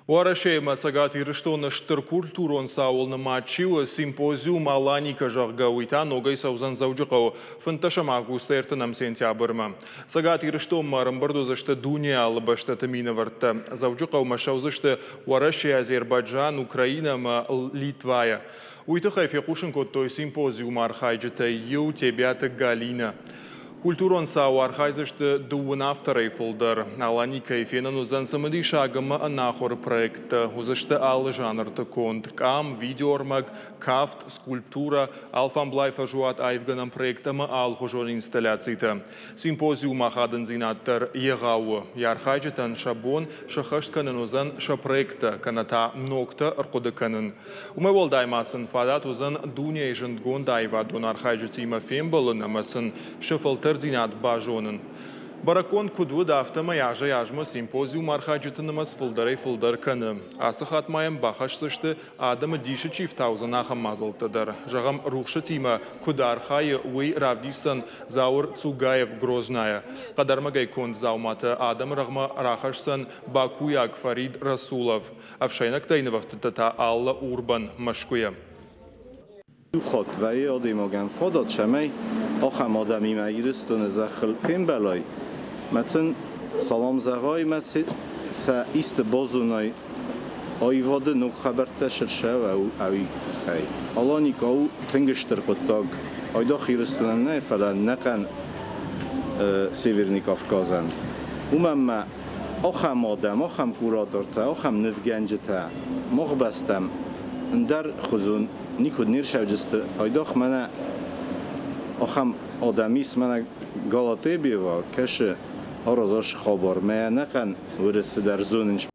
Уӕрӕсейы ӕмӕ Цӕгат Ирыстоны стыр культурон цауыл нымад чи у, симпозиум Аланика, зӕгъгӕ, уый та ногӕй цӕудзӕн Дзӕуджыхъӕуы фынддӕсӕм августӕй ӕртынӕм сентябрмӕ. Цӕгат Ирыстонмӕ ӕрӕмбырд уыдзысты дунейы алы бӕстӕты минӕвӕрттӕ. Дзӕуджыхъӕумӕ ссӕудзысты Уӕрӕсе, Азербайджан, Украинӕ ӕмӕ Литвайӕ. Уый тыххӕй фехъусын кодтой симпозиумы архайджытӕй иу Тебиаты Галинӕ. Культурон цауы архайдзысты дыууын авторӕй фылдӕр. Аланикӕйы фенӕн уыдзӕн цымыдисаг ӕмӕ ӕнахуыр проекттӕ. Уыдзысты алы жанрты конд къам, видеоӕрмӕг, кафт, скульптурӕ, алфамблай фӕзуат аивгӕнӕн проект ӕмӕ алыхуызон инсталляцитӕ. Симпозиумы ахадындзинад дӕр егъау у. Йӕ архайджытӕн сӕ бон сӕххӕст кӕнын уыдзӕн сӕ проекттӕ, кӕнӕ та ногтӕ ӕрхъуыды кӕнын. Уымӕй уӕлдай ма сын фадат уыдзӕн дунейы зындгонд аивадон архайджытимӕ фембӕлын ӕмӕ сын сӕ фӕлтӕрдзинад базонын. Бӕрӕггонд куыд уыд, афтӕмӕй азӕй-азмӕ симпозиумы архайджыты нымӕц фылдӕрӕй-фылдӕр кӕны. Ацы хатт ма йӕм бахӕсдзысты, адӕмы дисы чи фтаудзӕн, ахӕм мадзӕлттӕ дӕр. Зӕгъӕм, рухсытимӕ куыд архайы, уый равдисдзӕн Зауыр Цугаев Грознайӕ. Хъӕдӕрмӕгӕй конд дзауматӕ адӕмы рӕгъмӕ рахӕсдзӕн бакуйаг Фарид Расулов. Ӕфсӕйнӕгтӕй нывӕфтыдтӕ та Алла Урбан Мӕскуыйӕ. Иу хатт вӕййы адӕймагӕн фадат, цӕмӕй ахӕм адӕмимӕ Ирыстоны зӕххыл фембӕлай, мӕ сын салам зӕгъай, мӕ сӕ исты базонай аивады ног хабӕрттӕ сырсӕв ӕви тыххӕй. Аланика у тынг стыр хъуыддаг айдагъ Ирыстонӕн нӕ, фӕлӕ ӕнӕхъӕн Северный Кавказӕн. Уымӕн ма Ахӕм адӕм, ахӕм куратортӕ, ахӕм нывгӕнджытӕ мах бӕстӕм ӕндӕр хуызон никуыд не рцӕуджысты. Айдагъ мӕнӕ ахӕм адӕм ис, мӕнӕ Галатебиева кӕсы аразас хабар, мӕ ӕнӕхъӕн Уырысы дӕр зонынц.